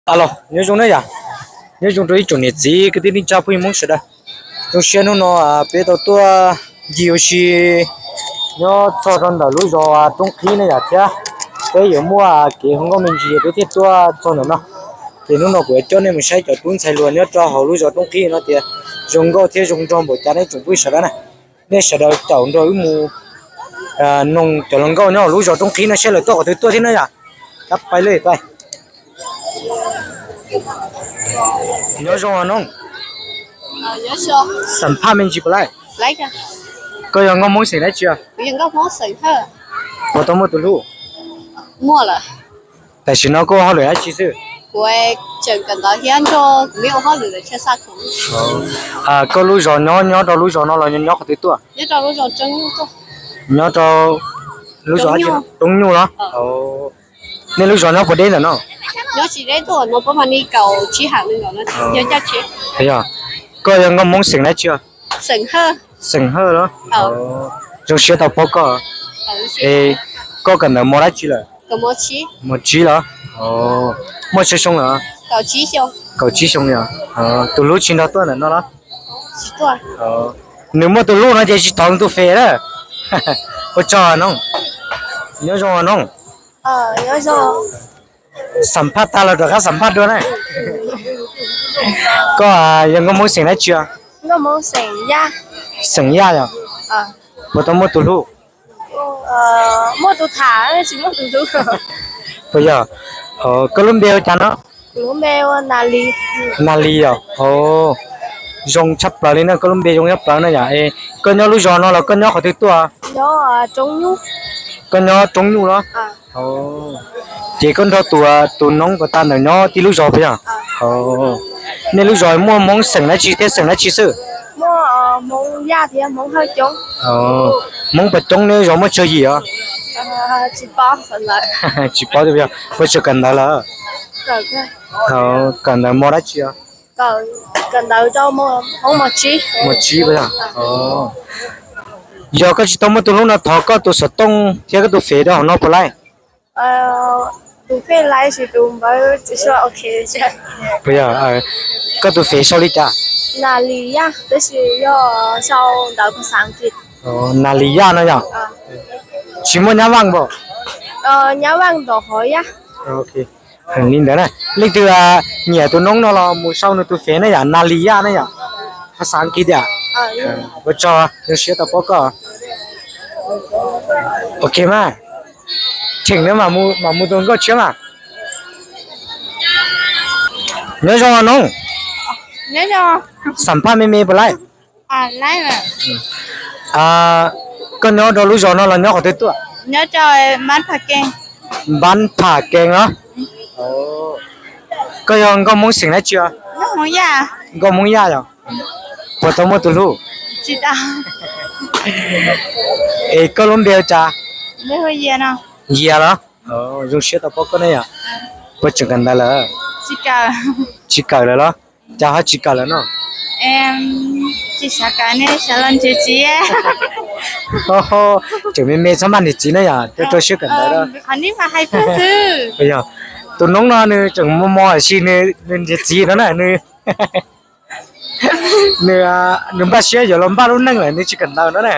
Aws, nyob zoo na yom, nyob zoo rau ib tsoom niam txiv kwv tij neej tsa phooj ywg Hmoob sawv daws. Zoo siab hnub no peb tau tuaj ncig ua si nyob txog rau ntawm lub zos Roob Qhib na yom, thiab peb yuav muaj kev hu nkauj me ntsis peb thiaj tuaj txog ntawm no. Ces hnub no kuv yuav coj nej mus saib cov tub ntxhais hluas nyob rau hauv lub zos Roob Qhib no tias zoo nkauj thiab zoo nraug npaum cas nej tsoom phooj ywg sawv daws na. Nej sawv daws caum nrog wb mus noog cov hluas nkauj nyob hauv lub zos Roob Qhib no saib lawv tuaj qhov twg tuaj thiab na yom. Kab pais lej pais. Nyob zoo os noog. Xam phaj me ntsis puas laij? Koj yog nkauj Hmoob xeem dab tsi? Puas tau muaj tus hlub? Tam sim no koj ua hauj lwm dab tsi xwb? Koj lub zos nyob nyob rau lub zos no los nyob qhov twg tuaj? Nyob rau lub zos Roob Nyuj los? Nej lub zos nyob puas deb ntawm no? Koj yog nkauj Hmoob xeem dab tsi? Xeem Hawj los? Zoo siab tau paub koj. Es koj kawm ntawv mos dab tsi lawm? Mos tsib los? Muaj tsawg xyoo lawm? Kaum tsib xyoo yom. Tus hlub tsis nrog tuaj ntawm no los? Nws muaj tus hlub no ces tsis thov nws tus fem lawm. Ua tsaug noog. Nyob zoo noog. Xam phaj tag los rov qab xam phaj dua na. Koj yog nkauj Hmoob xeem dab tsi? Xeem Yaj yom. Puas tau muaj tus hlub? Puas yog? Koj lub npe ua cas no? Nas Lis yom. Zoo tshaj plaws li na, koj lub npe zoo tshaj plaws na yom. Koj nyob lub zos no los koj nyob qhov twg tuaj? Koj nyob Roob Nyuj los? Ces koj nrog tus, tus noob puas tag ntawd nyob tib lub zos puas yog? Nej lub zos muaj Hmoob xeem dab tsi thiab xeem dab tsi xwb? Hmoob puas coob, nej zos muaj tsawg yim os? Tsis paub, puas tseem kawm ntawv lawm? Kawm ntawv mos dab tsi? Mos tsib. Yog koj tsis tau muaj tus hlub no thov koj tus xov tooj thiab koj tus fem rau hauv no puas laij? Puas yog? Koj tus fem sau li cas? Nas Lis Yaj no yom. Tsis muaj nyab vaj npaum? Li ntawd na, leej twg nyiam tus noob no los mus sau nws tus fem na yom, Nas Lis Yaj na yom. Phas xas Askiv tiag. Ua tsaug, zoo siab tau paub koj. Ok mas, cheem na, mam mus tus nkauj tshiab mas. Nyob zoo noob. Xam phaj me me puas laij? Koj nyob rau lub zos no los nyob qhov twg tuaj? Npab Pham Kees los? Koj yog nkauj Hmoob xeem dab tsi? Nkauj Hmoob Yaj yom. Puas tau muaj tus hlub? Es koj lub npe ua cas? Yias los? Zoo siab tau paub koj ne yom. Puas tseem kawm ntawv lawm? Tsis kawm lawm los? Cas ho tsis kawm lawm no? Tseem me me txhob maj niam txiv na yom, rau rau siab kawm ntawv. Tus noob no nws tseem mos mos sim nws niam txiv no na, nws, nws npaj siab yuav los npaj lub neej lawm nws tsis kawm ntawv no na.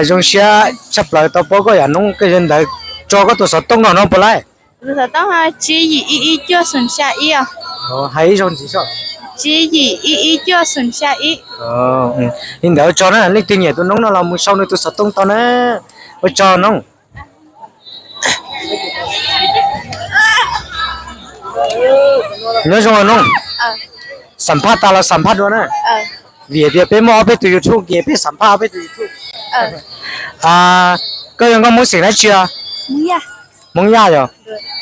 Zoo siab tshaj plaws tau paub koj yam noob, koj yog ntawd tso koj tus xov tooj no no puas laij? Hais ib zaug ntxiv. Li ntawd ua tsaug na, leej twg nyiam tus noob no los mus sau nws tus xov tooj tau na. Ua tsaug noob. Nyob zoo noob. Xam phaj tas los xam phaj dua na. Vim tias peb muaj ob peb tus YouTube ces peb xam phaj ob peb tus YouTube. Koj yog nkauj Hmoob xeem dab tsi? Hmoob Yaj yog.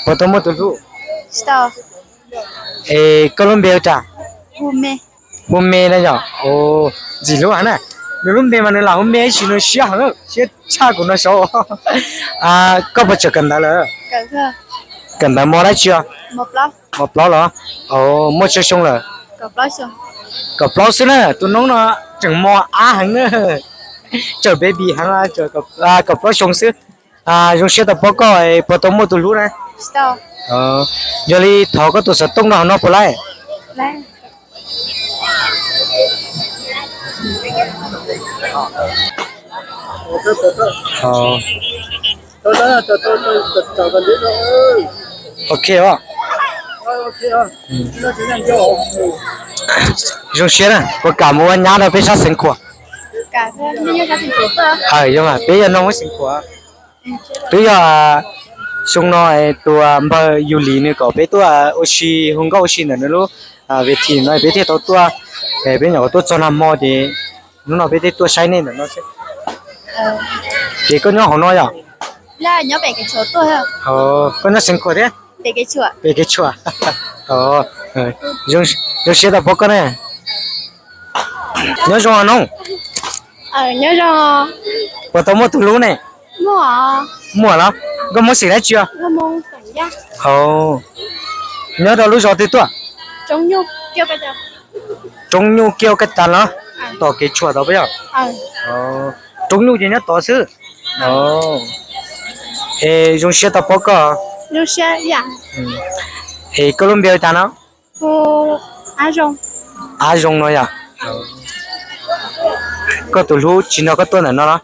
Puas tau muaj tus hlub? Es koj lub npe ua cas? Hu Me na yom. Ntxim hlub heev na. Nws lub npe mas nws lam hu Me tab sis nws siab heev, siab tshaj kuv no saud. Koj puas tseem kawm ntawv lawm? Kawm ntawv mos dab tsi? Mos plaub los? Muaj tsawg xyoo lawm? Kaum plaub xwb na, tus noob no tseem mos ab heev na. Tseem baby heev, kaum plaub xyoo xwb. Zoo siab tau paub koj, puas tau muaj tus hlub na? Yog li thov koj tus xov tooj rau hauv no puas laij? Ok. Zoo siab na, puas kam mus ua nyab rau peb sab Xeev Khuam? Peb yog noog Xeev Khuam. Twb yog xyoo no tus npawg Yus Lis nws kom peb tuaj ua si, hu nkauj ua si ntawm nws lub ves thim no peb thiaj tau tuaj. Peb nyuam qhuav tuaj txog nag hmo ces hnub no peb thiaj tuaj saib nej ntawm no xwb. Ces koj nyob hauv no yom? Koj nyob Xeev Khuam thiab? Pem Kev Tshuam. Zoo siab tau pom koj ne. Nyob zoo noog. Puas tau muaj tus hlub ne? Muaj los? Nkauj Hmoob xeem dab tsi os? Nyob rau lub zos twg tuaj? Roob Nyuj Kiau Kaj Tas los? Tom Kev Tshuam tau puas yog? Roob Nyuj ces nyob tod xwb. Es zoo siab tau pom koj. Es koj lub npe hu cas no? Ab Zoo no yom? Koj tus hlub tsis nrog koj tuaj ntawm no los?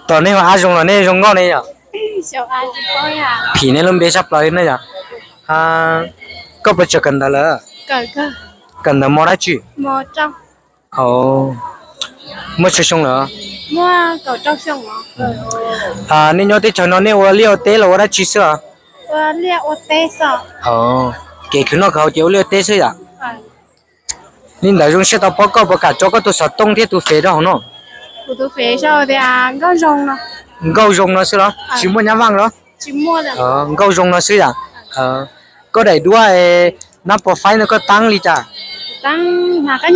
Tom nej hu Ab Zoo los nej zoo nkauj ne yom? Phim nej lub npe sab plaws li na yom? Koj puas tseem kawm ntawv lawm? Kawm ntawv mos dab tsi? Muaj tsawg xyoo lawm? Nej nyob teb chaws no nej ua liaj ua teb los ua dab tsi xwb os? Kev khwv noj khwv haus ces ua liaj ua teb xwb yom? Li ntawd zoo siab tau pom koj, puas kam tso koj tus xov tooj thiab tus fev rau hauv no? Nkauj Zoo no xwb los tsis muaj nyab vaj los? Nkauj Zoo no xwb yom? Koj daim duab nab pos faib no koj tab li cas? Hnav kab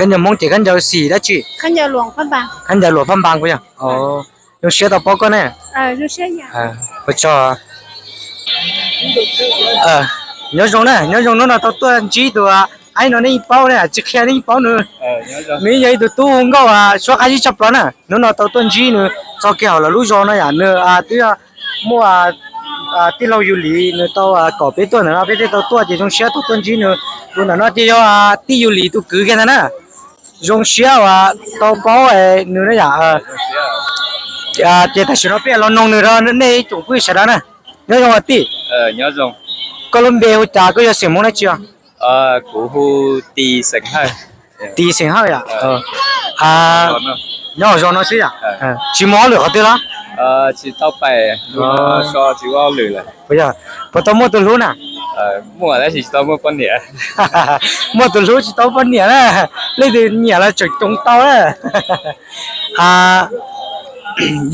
ncaws Hmoob ces koj ncaws xim dab tsi? Koj ncaws Luam Phaj Npas puas yog? Zoo siab tau pom koj ne. Ua tsaug. Nyob zoo na, nyob zoo, hnub no tau tuaj ntsib tus aib no, nej yeej paub na, tsis qhia nej yeej paub nws. Nws yog ib tug tub hu nkauj suab qab zib tshaj plaws na, hnub no tau tuaj ntsib nws txog kiag hauv lawv lub zos no yom, nws twb yog muaj tij laug Yus Lis nws tau kom peb tuaj ntawm no peb thiaj tau tuaj ces zoo siab tau tuaj ntsib nws. Tus ntawm no ces yog tij Yus Lis tus kwv kiag ntag na. Zoo siab uas tau paub nws na yom. Ces tam sim no peb los noog nws rau nej ib tsoom phooj ywg sawv daws na. Nyob zoo tij. Koj lub npe hu cas, koj yog xeem Hmoob dab tsi os? Kuv hu Tis xeem Hawj. Tis xeem Hawj yom? Nyob zos no xwb yom? Tsis mus hauj lwm qhov twg los? Puas yog, puas tau muaj tus hlub na? Muaj tus hlub tsis tau poj niam na, leej twg nyiam los tseem coob tau na.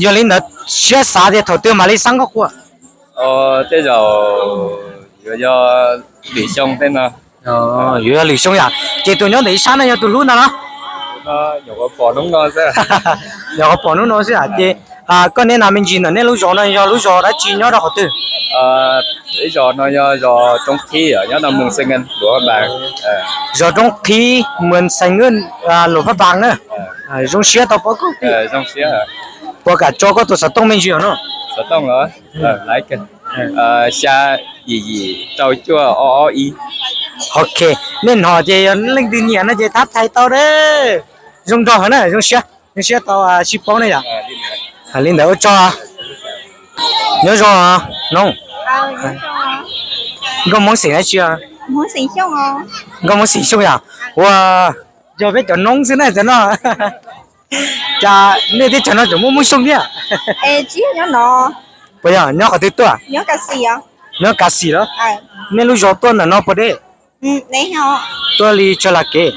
Yog li ntawd siab xav tias thaum twg mam li xab nkauj qua? Tej zaum yuav yog lwm xyoo tej no. Yuav yog lwm xyoo yom? Ces tus nyob ntawm ib sab no yog tus hlub ntag los? Nyuam qhuav pom hnub no xwb yom? Ces koj niaj hnub me ntsis ntawm nej lub zos no yog lub zos dab tsi nyob rau qhov twg? Ib zos no yog zos Roob Qhib, nyob rau Moos Xees Luam Phaj Npas. Zos Roob Qhib, Moos Xees Luam Phaj Npas na. Zoo siab tau pom koj tij. Puas kam tso koj tus xov tooj me ntsis os no? Xov tooj los? Xya yim yim rau cuaj ob ob ib. Ok, nej hnov ces yog leej twg nyiam no ces thab thais tau na. Zoo nraug na, zoo siab, zoo siab tau sib paub na yom. Li ntawd ua tsaug. Nyob zoo noog. Nkauj Hmoob xeem dab tsi? Nkauj Hmoob xeem Xyooj yom? Ua, yog peb cov noob xwb na cov no. Cas nej teb chaws no tseem muaj Hmoob Xyooj thiab? Puas yog nyob qhov twg tuaj? Nyob Kav Xim los? Nej lub zos tuaj ntawm no puas deb? Tuaj li tsawg las kev?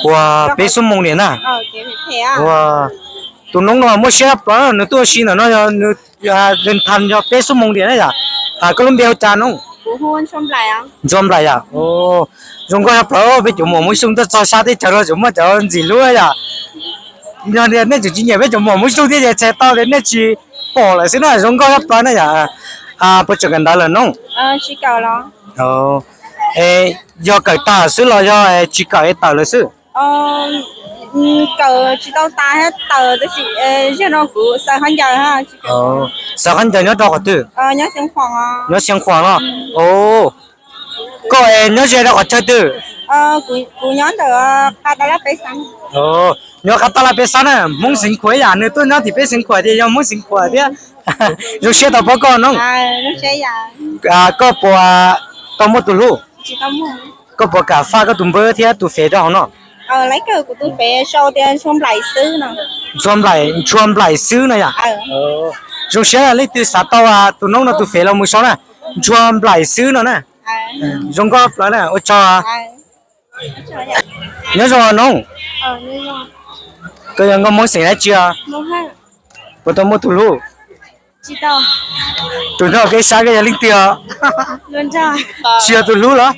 Ua peb xuab moos diam na. Ua, tus noob no muaj siab plaws, nws tuaj ua si ntawm no yog nws, nws thas yog peb xuab moos diam na yom. Koj lub npe hu cas noob? Ntxhua Nplaim yom. Zoo nkauj tshaj plaws, peb cov muam Hmoob Xyooj tuaj txog sab teb chaws no tseem muaj cov ntxim hlub yom. Yog tias nej tseem tsis nyiam peb cov muam Hmoob Xyooj thiab ces txhais tau tias nej tsis pom lawm xwb na, zoo nkauj tshaj plaws na yom. Puas tseem kawm ntawv lawm noob? Yog kawm tag xwb los yog tsis kawm es tawm lawm xwb? Kawm tsis tau tas thiab tawm tab sis zaum no kuv xaws khaub ncaws. Xaws khaub ncaws nyob rau qhov twg? Nyob Xeev Khuam los? Koj es nyob ze rau qhov chaw twg? Kuv nyob ntawm qab tab laj peb xab. Nyob qab tab laj peb xab na, Hmoob Xeev Khuam yam, nws tuaj nyob tim peb Xeev Khuam ces yog Hmoob Xeev Khuam thiab. Zoo siab tau paub koj no. Koj puas tau muaj tus hlub? Koj puas kam faj koj tus npawb thiab tus fev rau hauv no? Ntxhua Nplaim, Ntxhua Nplaim xwb no yom. Zoo siab leej twg xav tau tus noob no tus fev los mus sau na. Ntxhua Nplaim xwb no na. Zoo nkauj plaws na, ua tsaug. Nyob zoo noob. Koj yog nkauj Hmoob xeem dab tsi os? Puas tau muaj tus hlub? Tus nrog koj sab koj yog leej twg os? Tsis yog tus hlub los?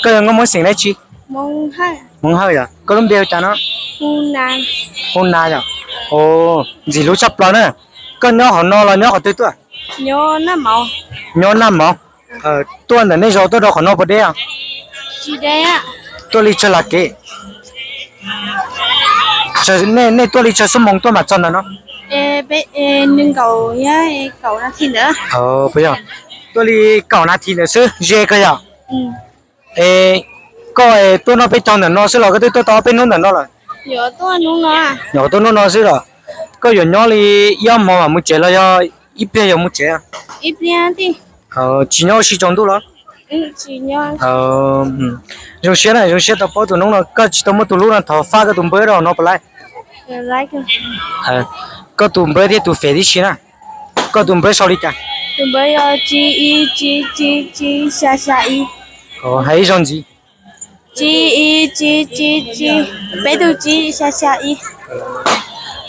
Koj yog nkauj Hmoob xeem dab tsi? Hmoob Hawj yom. Koj lub npe hu cas no? Hu Na yom. Ntxim hlub tshaj plaws na. Koj nyob hauv no los nyob qhov twg tuaj? Nyob Naj Mov. Tuaj ntawm nej zos tuaj rau qhov no puas deb os? Tuaj li tsawg las kev? Nej tuaj li tsawg xuab moos tuaj mam txog ntawm no? Puas yog? Tuaj li kaum nas this ntawd xwb, ze kawg yom. Es koj tuaj noj peb caug ntawm no xwb los koj twb tuaj tau ob peb hnub ntawm no lawm? Nyuam qhuav tuaj hnub no xwb los? Koj yuav nyob li ib ob hmo mam mus tsev los yog ib pliag yuav mus tsev? Tsis nyob ua si tsaus ntuj los? Zoo siab na, zoo siab tau paub tus noob no. Koj tsis tau muaj tus hlub no thov faj koj tus npawb rau no puas laib? Koj tus npawb thiab tus fev tib si na. Koj tus npawb sau li cas? Hais ib zaug ntxiv.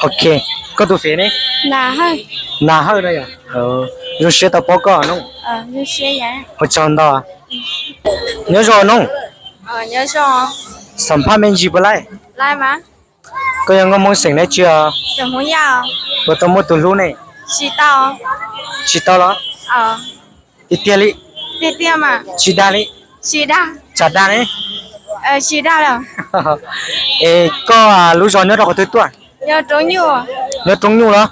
Ok, koj tus fev ne? Nas Hawj no yom. Zoo siab tau paub koj no. Ua tsaug ntau. Nyob zoo noob. Xam phaj me ntsis puas laib? Koj yog nkauj Hmoob xeem dab tsi os? Puas tau muaj tus hlub ne? Tsis tau los? Tiag tiag li? Tsis dag li? Tsam dag ne? Es koj lub zos nyob rau qhov twg tuaj? Nyob Roob Nyuj los?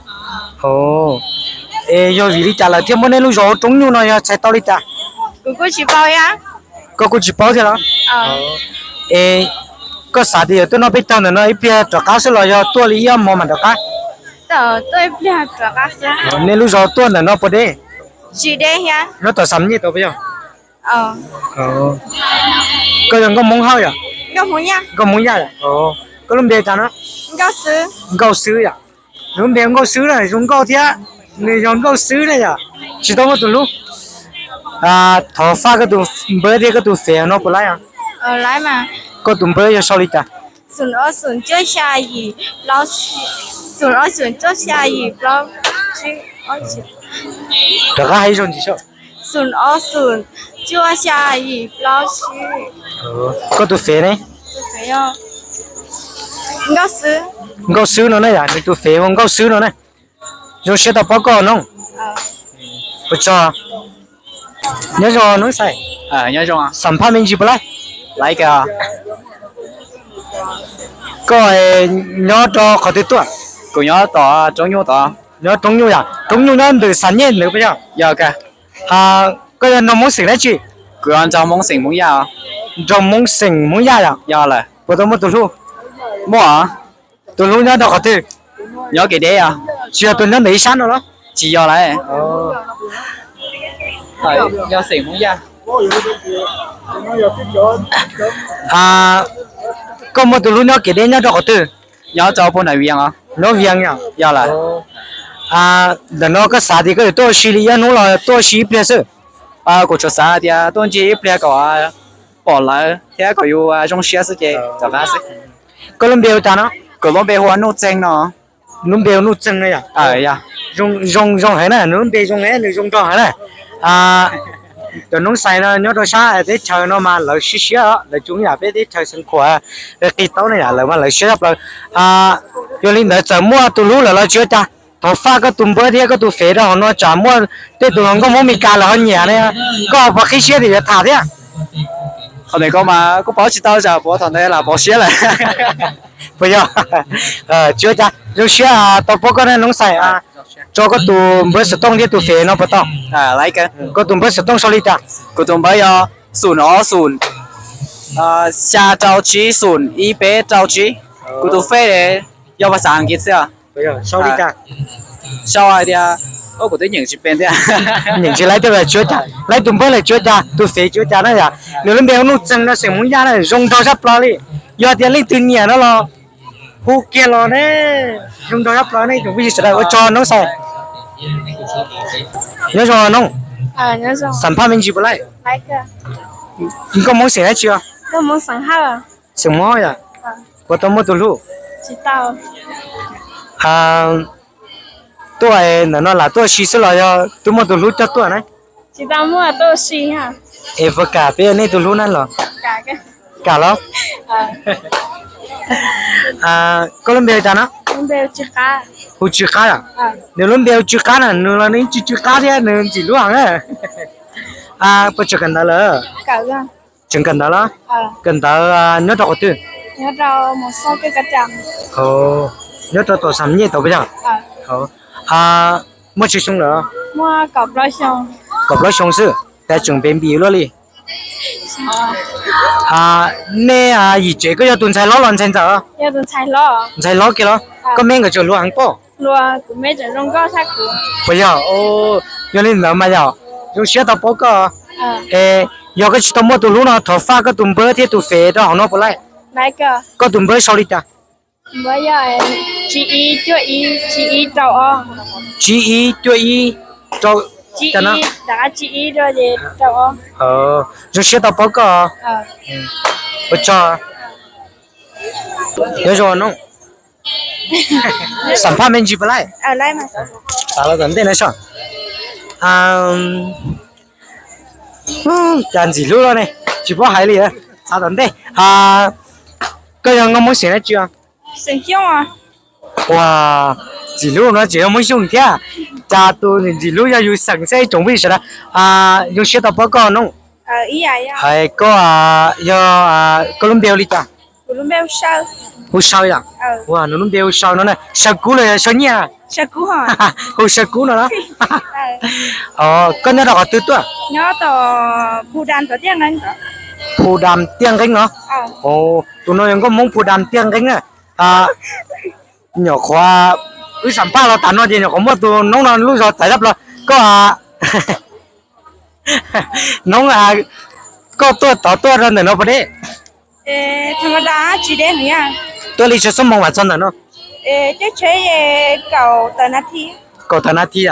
Es yog vim li cas lawv thiaj muab nej lub zos ua Roob Nyuj no, yog txhais tau li cas? Koj kuj tsis paub thiab los? Es koj xav tias yuav tuaj noj peb caug ntawm no ib pliag rov qab xwb los yog tuaj li ib ob hmo mam rov qab? Nej lub zos tuaj ntawm no puas deb? Nyob tom Xam Nyej tau puas yog? Koj yog nkauj Hmoob Hawj yom? Nkauj Hmoob Yaj yom? Koj lub npe cas no? Nkauj Xwb yom? Nws lub npe Nkauj Xwb na, zoo nkauj thiab. Nws yog Nkauj Xwb na yom? Tsis tau muaj tus hlub. Thov faj koj tus npawb thiab koj tus fev no puas laib os? Koj tus npawb yog sau li cas? Rov qab hais ib zaug ntxiv. Koj tus fev ne? Nkauj Xwb no na yom, nws tus fev hu Nkauj Xwb no na. Zoo siab tau paub koj no. Ua tsaug. Nyob zoo noob xais. Xam phaj me ntsis puas laib? Koj nyob rau qhov twg tuaj? Nyob Roob Nyuj yom? Roob Nyuj nyob ntawm Xam Nyej ntawd puas yog? Koj yog nraug Hmoob xeem dab tsi? Nraug Hmoob xeem Hmoob Yaj yom? Puas tau muaj tus hlub? Tus hlub nyob rau qhov twg? Nyob kev deb. Tsis yog tus nyob ntawm ib sab no los? Tsis yog lawm. Koj muaj tus hlub nyob kev deb nyob rau qhov twg? Nyob rau puag nram Vias. Nyob Vias yom? Yog lawm. Ntawm no koj xav tias koj yuav tuaj ua si li ib hnub los tuaj ua si ib pliag xwb? Kuv tsuas xav tias tuaj ncig ib pliag kom pom lawv thiab kom yus zoo siab xwb ces rov qab xwb. Koj lub npe hu cas no? Kuv lub npe hu ua Nuj Txeeg no. Lub npe hu Nuj Txeeg no yom? Zoo zoo heev na, nws lub npe zoo heev, nws zoo nraug heev na. Cov noob xais no nyob rau sab teb chaws no mas lawv siab siab, lawv tsis yam peb teb chaws Xeev Khuam qig taub no yom, lawv mas lawv siab tshaj plaws. Yog li ntawd txawm muaj tus hlub lawm los tsis ua cas, thov faj koj tus npawb thiab koj tus fev rau hauv no tsam muaj tej tus hluas nkauj Hmoob Mes Kas lawv ho nyiam ne, koj puas qhib siab tias yuav tham thiab? Qhov ntawd koj mas kuj paub tsis tau tsam puas thaum ntawd lam poob siab lawm. Puas yog? Tsis ua cas, zoo siab tau paub koj nawb Noob Xais. Tso koj tus npawb xov tooj thiab tus Face no puas tau? Koj tus npawb xov tooj sau li cas? Kuv tus npawb yog xum ob xum xya rau tsib xum ib peb rau tsib. Kuv tus Face yog vas xav Askiv xwb. Sau li cas? Sau hais tias, kuv twb nyeem tsis pem thiab. Nyeem tsis laib thiab, tsis ua cas, laib tus npawb lawm tsis ua cas, tus Face tsis ua cas na yom. Nws lub npe hu Nuj Txeeg no, xeem Hmoob Yaj na, zoo nraug tshaj plaws li. Yog tias leej twg nyiam no los hu kiag los ne, zoo nraug tshaj plaws ne. Ua tsaug Noob Xais. Nyob zoo Noob. Xam phaj me ntsis puas laij? Koj Hmoob xeem dab tsi os? Xeem Hmoob yom. Puas tau muaj tus hlub? Tuaj ntawm no lam tuaj si xwb los yog twb muaj tus hlub coj tuaj na? Es puas kam peb ua nej tus hlub na los? Kam los? Koj lub npe hu cas no? Hu Tsw Qab. Nws lub npe hu Tsw Qab na, nws los nws tsis tsw qab thiab, nws ntxim hlub heev na. Puas tseem kawm ntawv lawm? Tseem kawm ntawv los? Kawm ntawv nyob rau qhov twg? Nyob rau tom Xam Nyej tod puas yog? Muaj tsawg xyoo lawm? Kaum plaub xyoo xwb, tas tseem baby luaj li. Nej yim tsev koj yog tus ntxhais hlob los ntxhais ntxawm? Ntxhais hlob kiag los? Koj me nkawd tseem hluas heev pob? Puas yog? Yog li ntawd mas yog zoo siab tau paub koj. Es yog koj tsis tau muaj tus hlub no thov faj koj tus npawb thiab tus Face rau hauv no puas laij? Koj tus npawb sau li cas? Tsib ib cuaj ib rau, tsib ib cuaj ib rau. Zoo siab tau paub koj. Ua tsaug. Nyob zoo Noob. Xam phaj me ntsis puas laij? Xav los tom ntej na soj. Cas ntxim hlub luaj ne, tsis paub hais li. Xav tom ntej. Koj yog nkauj Hmoob xeem dab tsi os? Ua, ntxim hlub no tseem yog Hmoob Xyooj thiab. Cas tus ntxim hlub yog yus xeem xwb tsoom phooj ywg sawv daws. Zoo siab tau paub koj Noob. Hais koj, yog koj lub npe hu li cas? Hu Saw yom. Ua, nws lub npe hu Saw no na, Saw Kub los yog Saw Nyiaj? Hu Saw Kub no los? Koj nyob rau qhov twg tuaj? Phu Dam Tiaj Nqeeb no. Tus no yog nkauj Hmoob Phu Dam Tiaj Nqeeb na. Nyuam qhuav wb xam phaj los tas no ces nyuam qhuav muaj tus noob no lub zog txawv tshaj plaws. Koj noob, koj tuaj tod tuaj rau ntawm no puas deb? Tuaj li tsawg xuab moos mam txog ntawm no? Kaum tawm nas thi.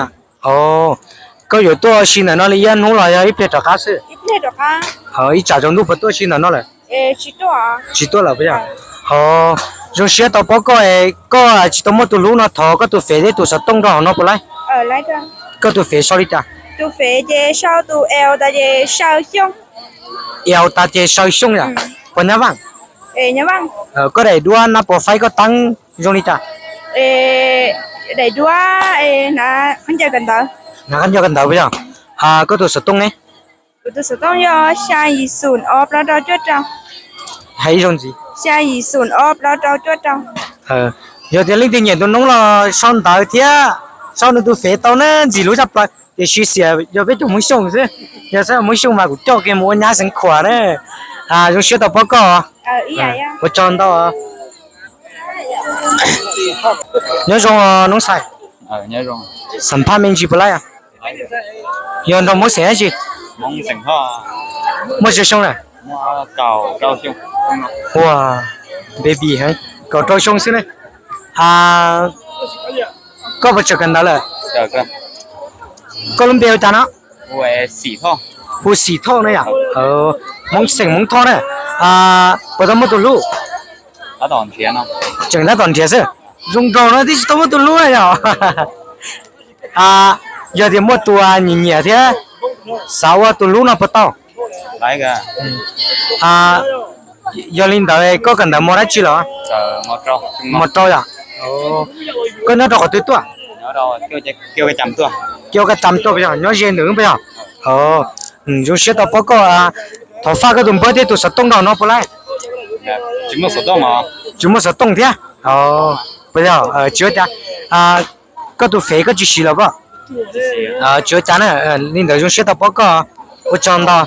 Koj yuav tuaj si ntawm no li ib hnub los yog ib pliag rov qab xwb? Ib tsam tsaus ntuj puas tuaj si ntawm no lawm? Tsis tuaj lawm puas yog? Zoo siab tau paub koj es koj tsis tau muaj tus hlub no thov koj tus Face thiab tus xov tooj rau hauv no puas laij? Koj tus Face sau li cas? Tus Face ces sau tus L tas ces Saw Xyooj. L tas ces Saw Xyooj yom? Puas nyab Vaj? Koj daim duab nab pos faib koj teeb zoo li cas? Daim duab, hnav khaub ncaws kawm ntawv. Hnav khaub ncaws kawm ntawv puas yog? Koj tus xov tooj ne? Kuv tus xov tooj yog xya yim xum ob plaub rau cuaj rau. Hais ib zaug ntxiv. Xya yim xum ob plaub rau cuaj rau. Yog tias leej twg nyiam tus noob los sau ntawv thiab sau nws tus Face tau na, ntxim hlub tshaj plaws, tiam sis xiam yog peb cov Hmoob Xyooj xwb. Yog xav Hmoob Xyooj mas kuv coj kiag mus ua nyab xeev khuam na. Zoo siab tau paub koj. Ua tsaug ntau. Nyob zoo noob Xais. Xam phaj me ntsis puas laij? Yog nrog Hmoob xeem dab tsi? Muaj tsawg xyoo na? Ua, baby heev, kaum rau xyoo xwb na. Koj puas tseem kawm ntawv lawm? Koj lub npe hu cas no? Hu Xim Thoj no yom? Hmoob xeem Hmoob Thoj na. Puas tau muaj tus hlub? Tseem tab tom nrhiav xwb. Zoo nraug no twb tsis tau muaj tus hlub na yom? Yog tias muaj tus nyiam nyiam thiab xav ua tus hlub no puas tau? Yog li ntawd koj kawm ntawv mos dab tsi los? Mos rau yom? Koj nyob rau qhov twg tuaj? Kiav Kaj Tsam tuaj puas yog? Nyob ze ntawm puas yog? Zoo siab tau paub koj. Thov faj koj tus npawb thiab tus xov tooj rau no puas laij? Tsis muaj xov tooj thiab. Puas yog, tsis ua cas. Koj tus fev koj tsis siv los koj? Tsis ua cas na, li ntawd zoo siab tau paub koj. Ua tsaug ntau.